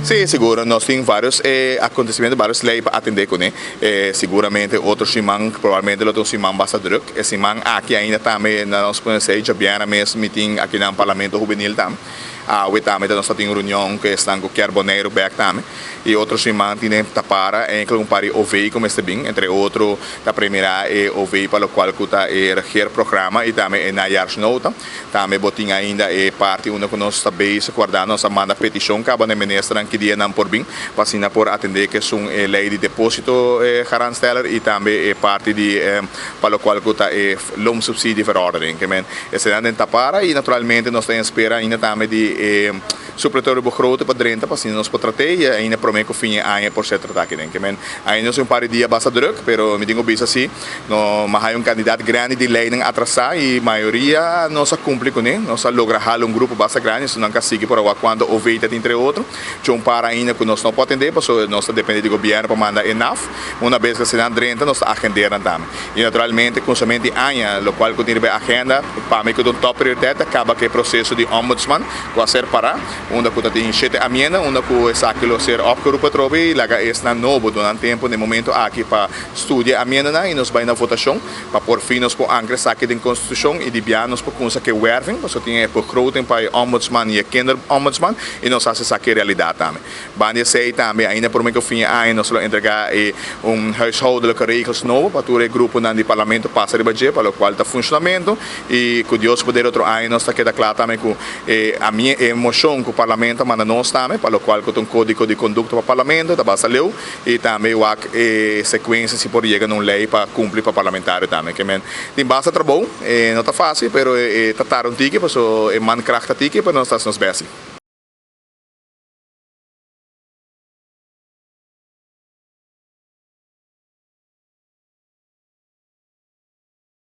Sí, sigur. Nos tin varios acontecimiento, varios ley pa atende cune. Siguramente otro siman probablemente lo ta un siman basta druk. E siman aki ainda tambe nos por esey djabièrnè mes mi tin aki nan Parlamento Hubenil tambe. Awe tambe ta nos ta tin un reunion cu esnan cu kier Boneiru bek tambe. Y otro siman tin ta para enkel un par di OV cu mester bin. Entre otro ta premira e OV pa locual cu ta e regeerprogramma y tambe e najaarsnota. Tambe bo tin ainda e parti unda ku nos ta bezig wardá. Nos a manda petishon kaba na e ministernan ki dia nan por bin pa asina por atendé ku esun e lei di deposito garantsteller i tambe e parti di pa lokual ku ta e loonsubsidieverordening. Ke men eseinan den tapara i naturalmente nos ta en espera ainda tambe di e supletorio begroting pa drenta pa asina nos por trat'é i ainda promé ku fin e aña por ser tratá aki den. Ke men ainda nos tin un par di dia basta drùk pero mi tin ku bisa si. No a haya un kandidat grandi di leinan atrasá i mayoria nos a kumpli kuné. Nos a logra hala un grupo basta grandi, esnan nan ka sigui por awor kuantu OV ta tin entre otro. Cu un par ainda ku nos no por atendé pasobra nos ta dependé di gobièrnu pa manda e naf. Una bes ku esnan drenta nos ta agend'é nan tambe. I naturalmente kunsament di aña lokual ku tin riba e agenda pa mi ku ta un tòp prioritet ta kaba ku e proseso di ombudsman ku a ser pará unda ku ta tin shete amienda unda ku esaki lo ser opgeroep atrobe i laga esnan nobo duna nan tempu na e momento aki pa Studia amiendanan i nos bai na votashon pa por fin nos por ankra esaki den konstitushon i di bia nos por kumsa ku e werving pasobra tin e begroting pa e ombudsman i e kinderombudsman i nos hasi esaki realidat tambe. Banda di esei tambe ainda prome ku fin e aña nos lo entrega e un huishoudelijke regels nobo pa tur e gruponan di parlamento pasa riba dje pa lokual ta funshonamentu i ku Dios poder otro aña nos ta keda kla tambe ku e e moshon ku parlamento a manda nos tambe pa lokual ku ta un kodigo di kondukta pa parlamento ta basta leu. I tambe wak e sekuensia si por yega na un lei pa kumpli pa parlamentario tambe. Ke men tin basta trabou, e no ta fásil pero e ta tarda un tiki paso e mankracht ta tiki pero nos ta hasi nos bèsti.